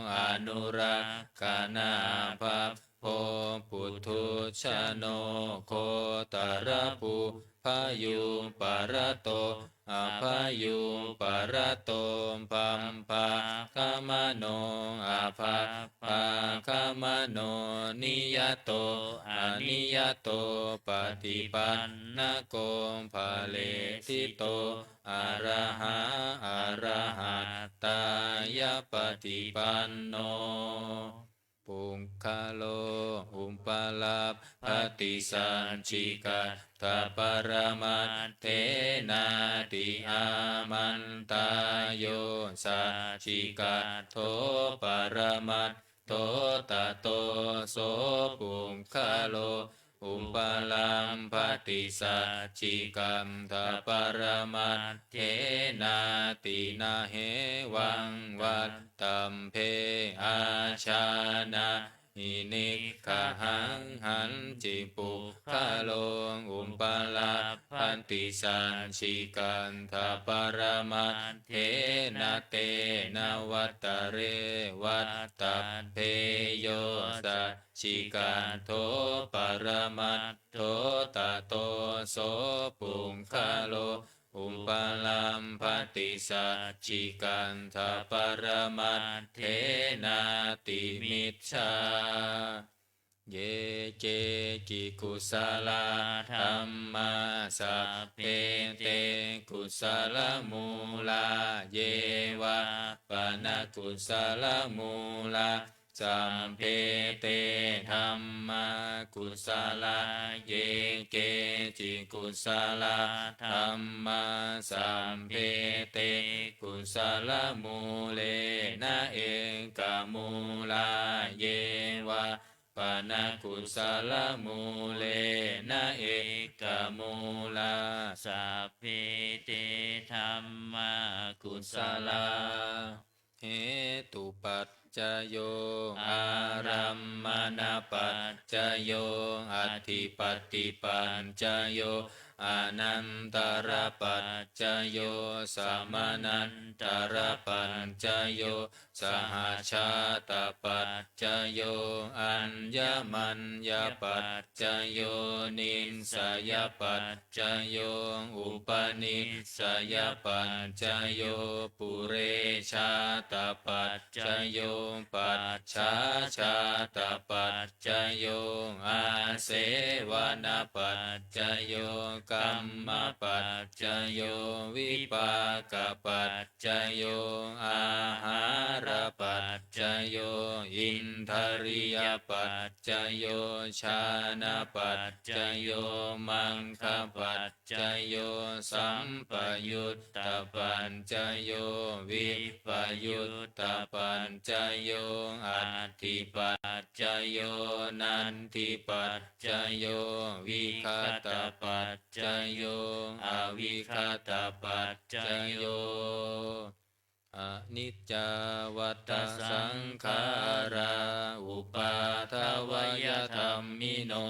anurakkhanābhabbo, puthujjano gotrabhū bhayūparato abhayūparato, bhabbāgamano abhabbāgamano, niyato aniyato, paṭipannako phale ṭhito, arahā arahattāya paṭipanno. Puggalo upalabbhati saccikaṭṭhaparamatthenāti? Āmantā. Yo saccikaṭṭho paramaṭṭho, tato so puggalo upalabbhati saccikaṭṭhaparamatthena ti? Na hevaṃ vattabbe. Ājānāhi niggahaṃ. Hañci puggalo upalabbhati saccikaṭṭhaparamatthena, tena vattare vattabbe. Yo saccikaṭṭho paramaṭṭho, tato so puggalo upalabbhati saccikaṭṭhaparamatthenāti micchā. Ye keci kusalā dhammā, sabbe te kusalamūlā. Ye vā pana kusalamūlā, sabbe te dhammā kusalā. Ye keci kusalā dhammā, sabbe te kusalamūlena ekamūlā. Ye vā pana kusalamūlena ekamūlā, sabbe te dhammā kusalā. Hetupaccayo, ārammaṇapaccayo, adhipatipaccayo, anantarapaccayo, samanantarapaccayo, sahajātapaccayo, aññamaññapaccayo, nissayapaccayo, upanissayapaccayo, purejātapaccayo, pacchājātapaccayo, āsevanapaccayo, kammapaccayo, vipākapaccayo, āhārapaccayo, indriyapaccayo, jhānapaccayo, maggapaccayo, sampayuttapaccayo, vippayuttapaccayo, atthipaccayo, natthipaccayo, vigatapaccayo, avigatapaccayo. Aniccā vata saṅkhārā, uppādavayadhammino,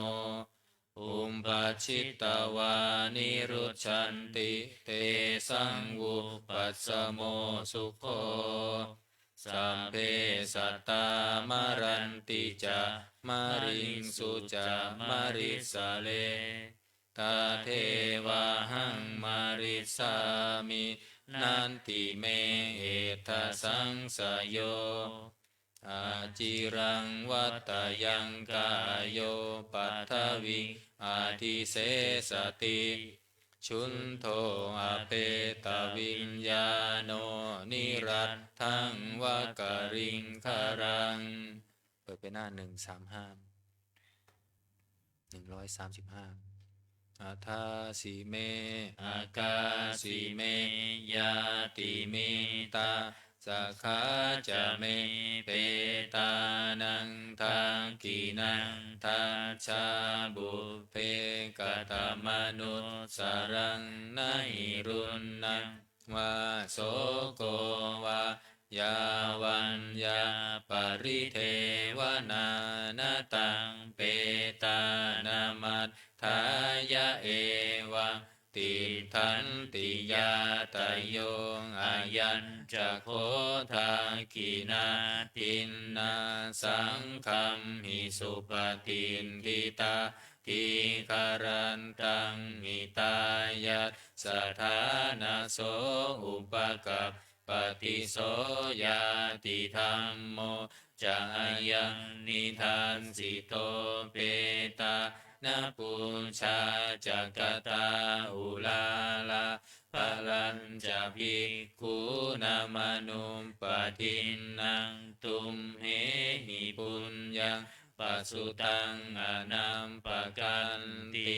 uppajjitvā nirujjhanti, tesaṃ vūpasamo sukho. Sabbe sattā maranti ca, mariṃsu ca marissare, tathevāhaṃ marissāmi, natthi me ettha saṃsayo. Aciraṃ vatayaṃ kāyo, paṭhaviṃ adhisessati, chuddho apetaviññāṇo, niratthaṃva kaliṅgaraṃ. เปิดไปหน้า หนึ่งสามห้า หนึ่งร้อยสามสิบห้า Adāsi me, akāsi me, ñātimittā sakhā ca me, petānaṃ dakkhiṇaṃ dajjā, pubbe katamanussaraṃ. Na hi ruṇṇaṃ vā soko vā, yā vaññā paridevanā, na taṃ petānamatthāya, evaṃ tiṭṭhanti ñātayo. Ayañca kho dakkhiṇā dinnā saṅghamhi supatiṭṭhitā, dīgharattaṃ hitāyassa ṭhānaso upakappati. So ñātidhammo ca ayaṃ nidassito, petāna pūjā ca katā uḷārā, balañca bhikkhūnamanuppadinnaṃ, tumhehi puññaṃ pasutaṃ anappakanti.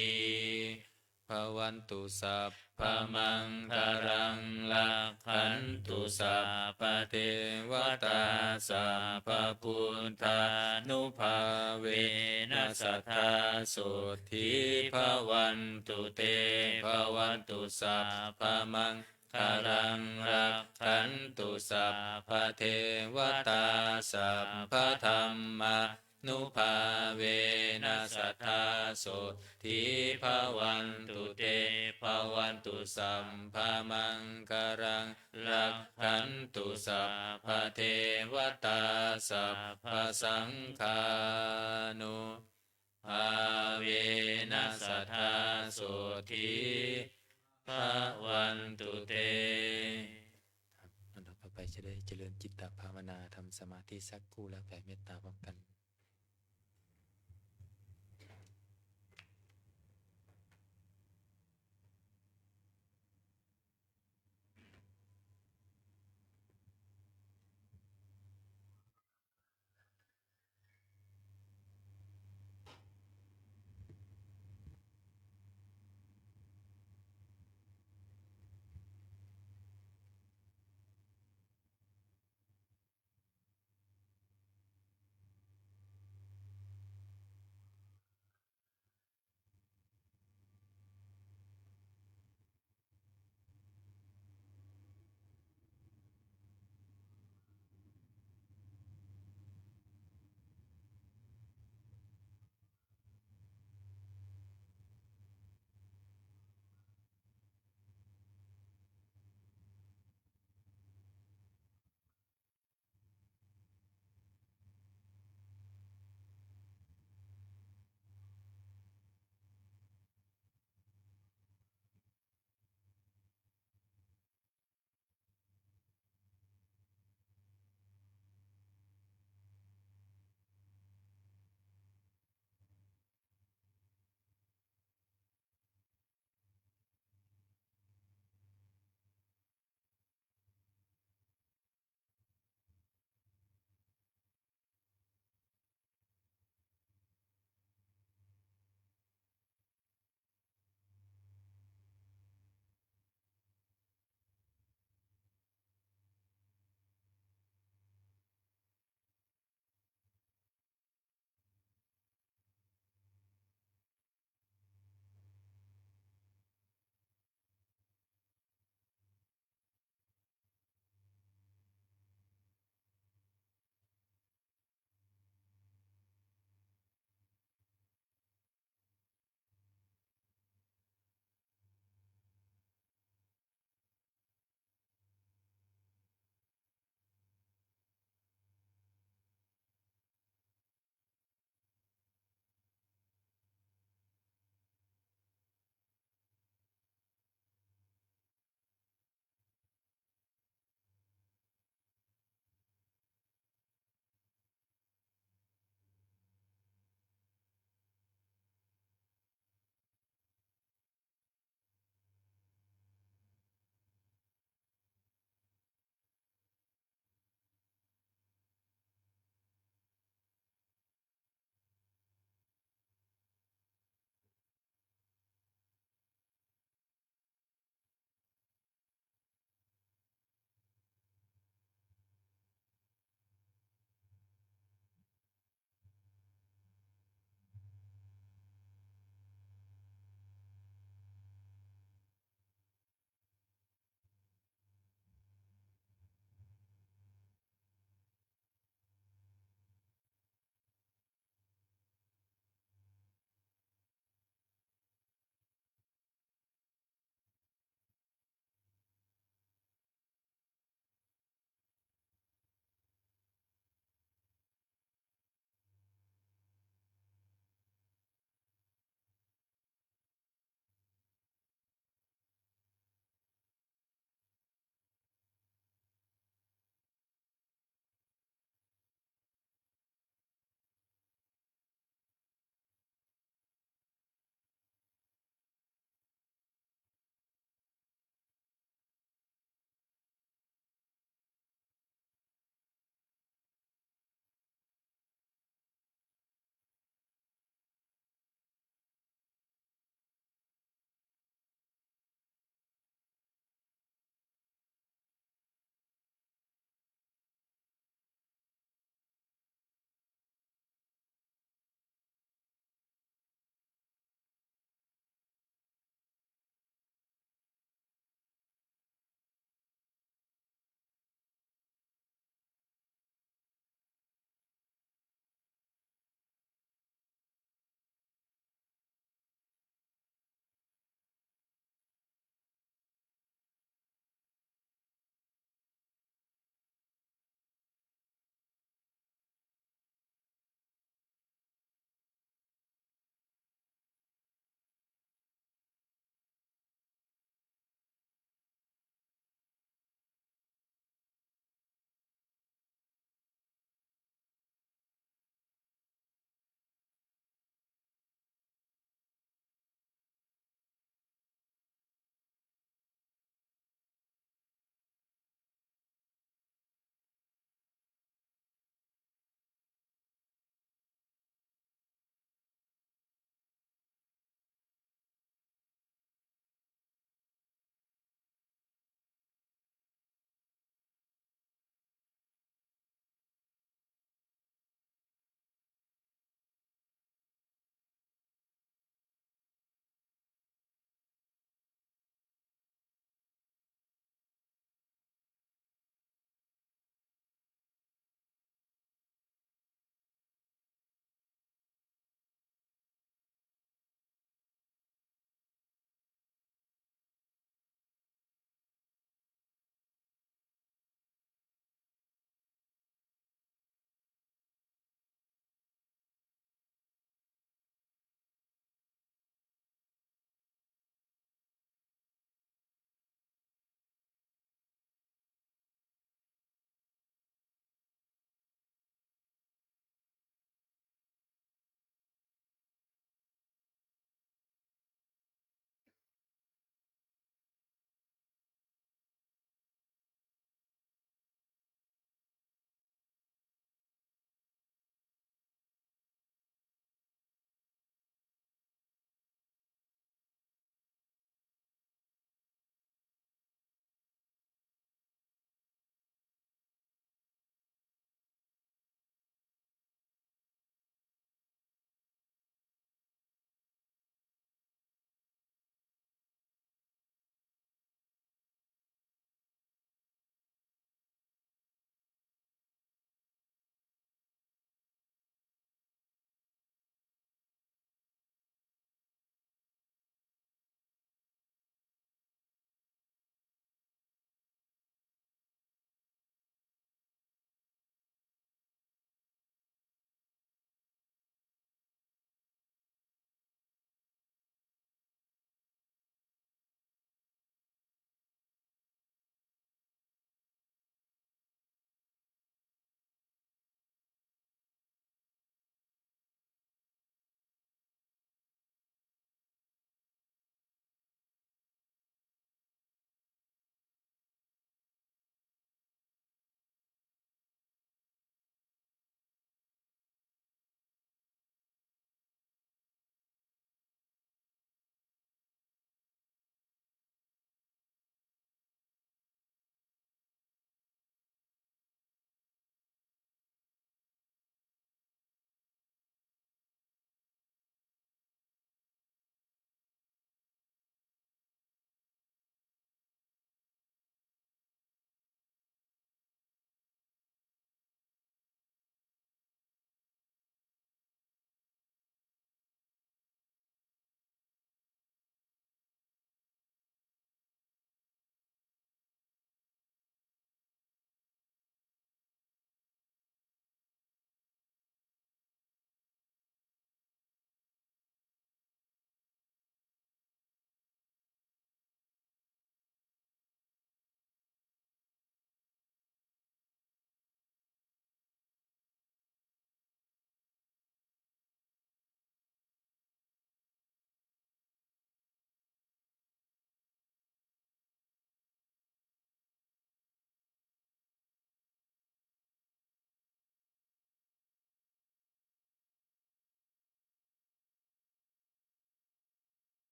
Bhavatu sabbamaṅgalaṃ, rakkhantu sabbadevatā, sabbabuddhānubhāvena sadā sotthī bhavantu te. Bhavatu sabbamaṅgalaṃ, rakkhantu sabbadevatā, sabbadhammā nubhāvena sadā sotthī bhavantu te. Bhavatu sabbamaṅgalaṃ, rakkhantu sabbadevatā, sabbasaṅghānubhāvena sadā sotthī bhavantu te. ครับ ลำดับต่อไปจะได้เจริญจิตตภาวนา ทำสมาธิสักครู่แล้วแผ่เมตตาพร้อมกัน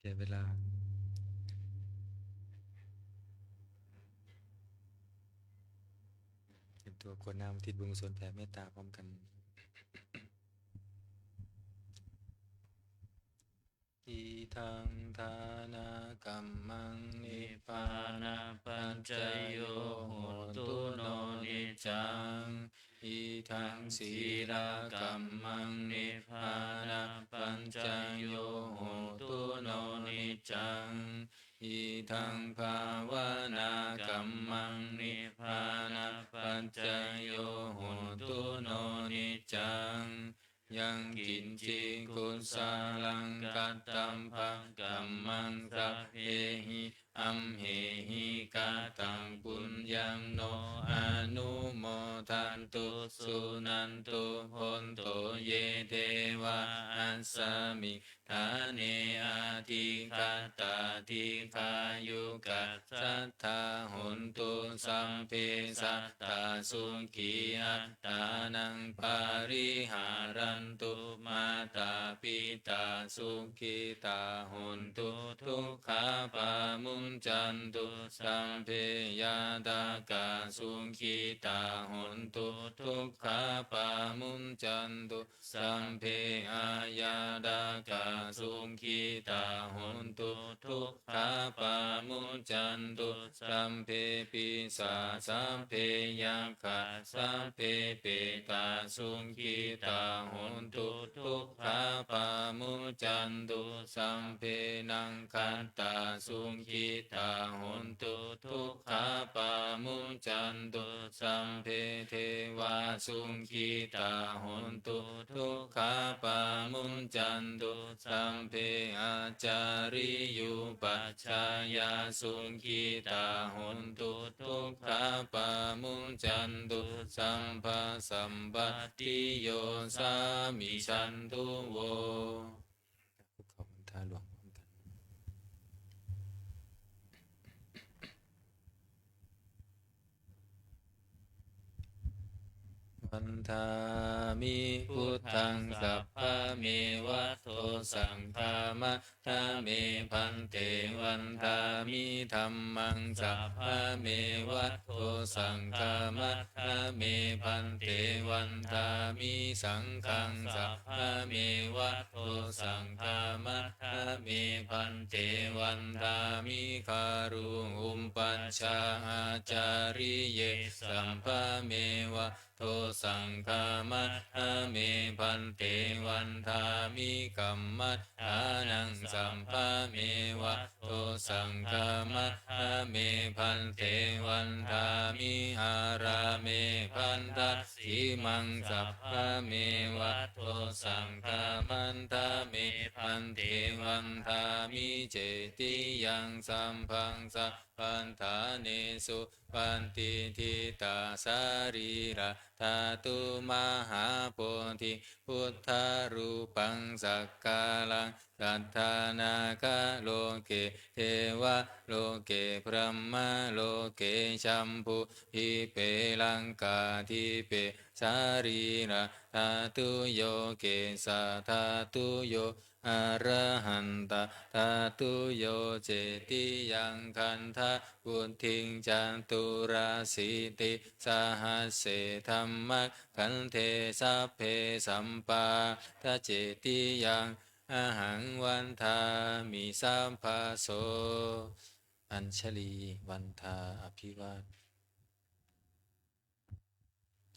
แก่เวลา เตรียมตัวกรวดน้ำอุทิศบุญกุศลแผ่เมตตาพร้อมกัน Idaṃ dānakammaṃ nibbānapaccayo hotu no niccaṃ. Idaṃ sīlakammaṃ nibbānapaccayo hotu no niccaṃ. Idaṃ bhāvanākammaṃ nibbānapaccayo hotu no niccaṃ. Yaṃ kiñci kusalaṃ katabbaṃ kammaṃ sabbehi amhehi kataṃ puññaṃ no anumodantu suṇantu bhonto ye devā asmiṃ ṭhāne adhigatā dīghāyukā sadā hontu sabbe sattā sukhī attānaṃ pariharantu. Mātā pitā sukhitā hontu dukkhā pamuñcantu. Sabbe ñātakā sukhitā hontu dukkhā pamuñcantu. Sabbe aññātakā sukhitā hontu dukkhā pamuñcantu. Sabbe pisā sabbe yakkhā sabbe petā sukhitā hontu dukkhā pamuñcantu. Sabbe nakkhattā sukhitā hontu dukkhā pamuñcantu. Sabbe devā sukhitā hontu dukkhā pamuñcantu. Sabbe ācariyupajjhāyā sukhitā hontu dukkhā pamuñcantu. Sabbasampattiyosā micchantu vo. คุกเข่าวันทาหลวงพร้อมกัน Vandāmi buddhaṃ sabbameva dosaṃ khamatha me bhante. Vandāmi dhammaṃ sabbameva dosaṃ khamatha me bhante. Vandāmi saṅghaṃ sabbameva dosaṃ khamatha me bhante. Vandāmi guru upajjhā ācariye sabbameva dosaṃ khamatha me bhante. Vandāmi kammaṭṭhānaṃ sabbameva dosaṃ khamatha me bhante. Vandāmi ārāme bhaddasīmaṃ sabbameva dosaṃ khamatha me bhante. Vandāmi cetiyaṃ sabbaṃ sabbaṭṭhānesu patiṭṭhitā sarīradhātu mahābodhi buddharūpaṃ sakkāraṃ saddhā nāgaloke devaloke brahmaloke jambudīpe laṅkādīpe sarīradhātuyo kesādhātuyo arahantaṭṭhātuyo cetiyaṃ gandhavutthiṃ caturāsītisahasse dhammakkhandhe sabbe sampādacetiyaṃ ahaṃ vandāmi sabbaso. Añjalī vandā abhivād.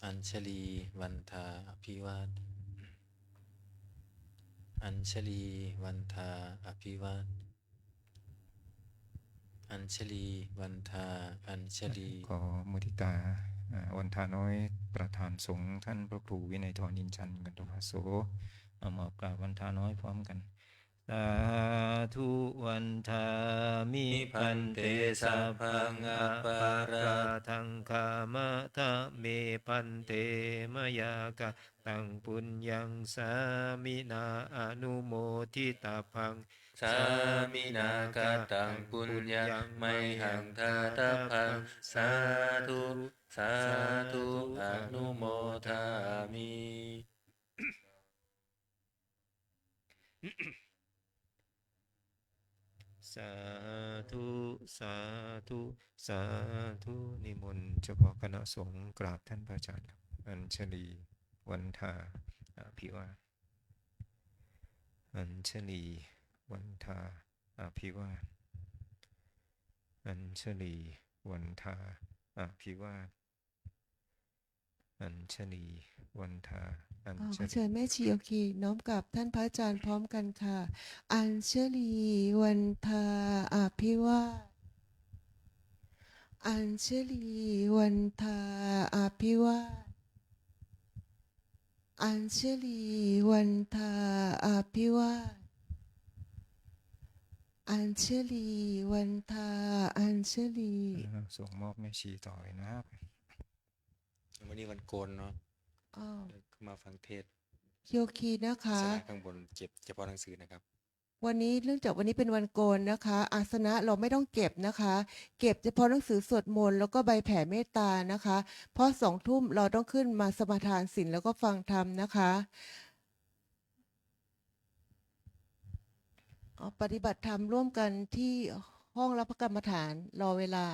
Añjalī vandā abhivād. Añjalī vandā abhivād. Añjalī vandā añjalī. ขอมุทิตา อ่า วันทาน้อยประธานสงฆ์ ท่านพระครูวินัยธร อินทร์จันทร์ กันทวาโส เอามากราบวันทาน้อยพร้อมกัน Sādhu vandāmi bhante, sabbaṃ aparādhaṃ khamatha me bhante, mayā kataṃ puññaṃ sāminā anumoditabbaṃ, sāminā kataṃ puññaṃ mayhaṃ dātabbaṃ. Sādhu, sādhu, anumodāmi. สาธุ สาธุ สาธุ นิมนต์เฉพาะคณะสงฆ์กราบท่านพระอาจารย์ครับ อัญชลี วันทา อภิวาท อัญชลี วันทา อภิวาท อัญชลี วันทา อภิวาท อัญชลี วันทา อัญ อ๋อ ช ขอ ลี เชิญแม่ชีโยคีน้อมกราบท่านพระอาจารย์พร้อมกันค่ะ อัญชลี วันทา อภิวาท อัญชลี วันทา อภิวาท อัญชลี วันทา อภิวาท อัญชลี วันทา อัญชลี อ่า ส่งมอบแม่ชีต่อเลยนะครับ วันนี้วันโกนเนาะ อ๋อ มาฟังเทศน์ โยคีนะคะ สนะข้างบนเก็บเฉพาะหนังสือนะครับ วันนี้เนื่องจากวันนี้เป็นวันโกนนะคะ อาสนะเราไม่ต้องเก็บนะคะ เก็บเฉพาะหนังสือสวดมนต์แล้วก็ใบแผ่เมตตานะคะ เพราะสองทุ่มเราต้องขึ้นมาสมาทานศีลแล้วก็ฟังธรรมนะคะ อ๋อ ปฏิบัติธรรมร่วมกันที่ห้องรับพระกรรมฐานรอเวลา